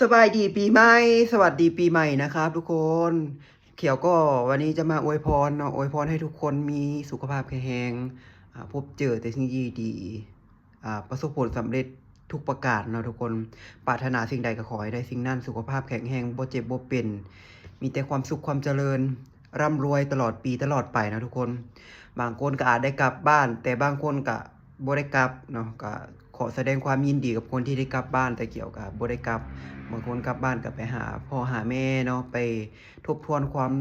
ສະບາຍດີປີໃໝ່ ສະຫວັດດີປີໃໝ່ນະຄັບທຸກຄົນ. ຂຽວກໍວັນນີ້ຈະມາອວຍພອນເນາະ ອວຍພອນໃຫ້ທຸກຄົນມີສຸຂະພາບແຂງແຮງ ອາ ພົບເຈີແຕ່ສິ່ງດີໆ ອາ ປະສົບຜົນສຳເລັດທຸກປະການເນາະທຸກຄົນ. ປາດຖະໜາສິ່ງໃດກໍຂໍໃຫ້ໄດ້ສິ່ງນັ້ນ ສຸຂະພາບແຂງແຮງ ບໍ່ເຈັບບໍ່ເປັນ ມີແຕ່ຄວາມສຸກຄວາມຈະເລີນ ຮ່ຳລວຍຕະຫຼອດປີຕະຫຼອດໄປເນາະທຸກຄົນ. ບາງຄົນກໍອາດໄດ້ກັບບ້ານ ແຕ່ບາງຄົນກໍບໍ່ໄດ້ກັບເນາະ. ກໍຂໍສະແດງຄວາມຍິນດີກັບຄົນທີ່ໄດ້ກັບບ້ານ ແຕ່ຂຽວກໍບໍ່ໄດ້ກັບ. ບາງຄົນກັບບ້ານກໍໄປຫາພໍ່ຫາແມ່ເນາະ ໄປທົບທວນຄວາມ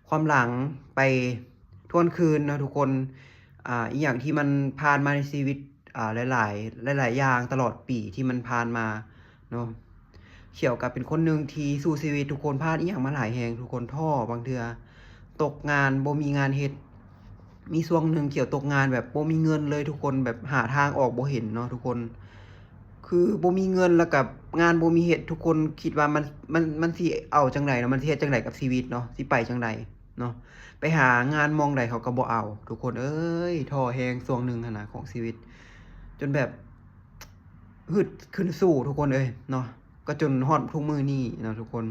ຄວາມຫຼັງ ໄປທວນຄືນເນາະທຸກຄົນ. ອາ ອີ່ຫຍັງທີ່ມັນຜ່ານມາໃນຊີວິດ ອາ ຫຼາຍໆ ຫຼາຍໆຢ່າງຕະຫຼອດປີທີ່ມັນຜ່ານມາເນາະ. ຂຽວກໍເປັນຄົນໜຶ່ງທີ່ສູ້ຊີວິດທຸກຄົນ ຜ່ານອີ່ຫຍັງມາຫຼາຍແຮງທຸກຄົນ. ທໍ້ບາງເທື່ອ ຕົກງານ ບໍ່ມີງານເຮັດ. ມີຊ່ວງໜຶ່ງຂຽວຕົກງານແບບບໍ່ມີເງິນເລີຍທຸກຄົນ ແບບຫາທາງອອກບໍ່ເຫັນເນາະທຸກຄົນ. ຄືບໍ່ມີເງິນ ແລ້ວກໍງານບໍ່ມີເຮັດ ທຸກຄົນຄິດວ່າມັນ ມັນ ມັນຊິເອົາຈັ່ງໃດເນາະ ມັນຊິເຮັດຈັ່ງໃດກັບຊີວິດເນາະ ຊິໄປຈັ່ງໃດເນາະ. ໄປຫາງານໝ່ອງໃດເຂົາກໍບໍ່ເອົາ ທຸກຄົນເອີຍ. ທໍ້ແຮງຊ່ວງໜຶ່ງຫັ້ນນະຂອງຊີວິດ ຈົນແບບ ຮຶດຂຶ້ນສູ້ທຸກຄົນເອີຍເນາະ. ກໍຈົນຮອດທຸກມື້ນີ້ເນາະທຸກຄົນ.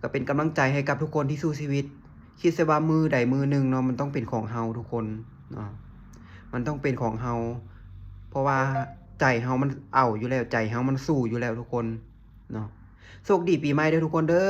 ກໍເປັນກຳລັງໃຈໃຫ້ກັບທຸກຄົນທີ່ສູ້ຊີວິດ. ຄິດຊະວ່າມື້ໃດມື້ໜຶ່ງເນາະ ມັນຕ້ອງເປັນຂອງເຮົາທຸກຄົນເນາະ ມັນຕ້ອງເປັນຂອງເຮົາ ເພາະວ່າໃຈເຮົາມັນເອົາຢູ່ແລ້ວ ໃຈເຮົາມັນສູ້ຢູ່ແລ້ວທຸກຄົນເນາະ. ໂຊກດີປີໃໝ່ເດີທຸກຄົນເດີ.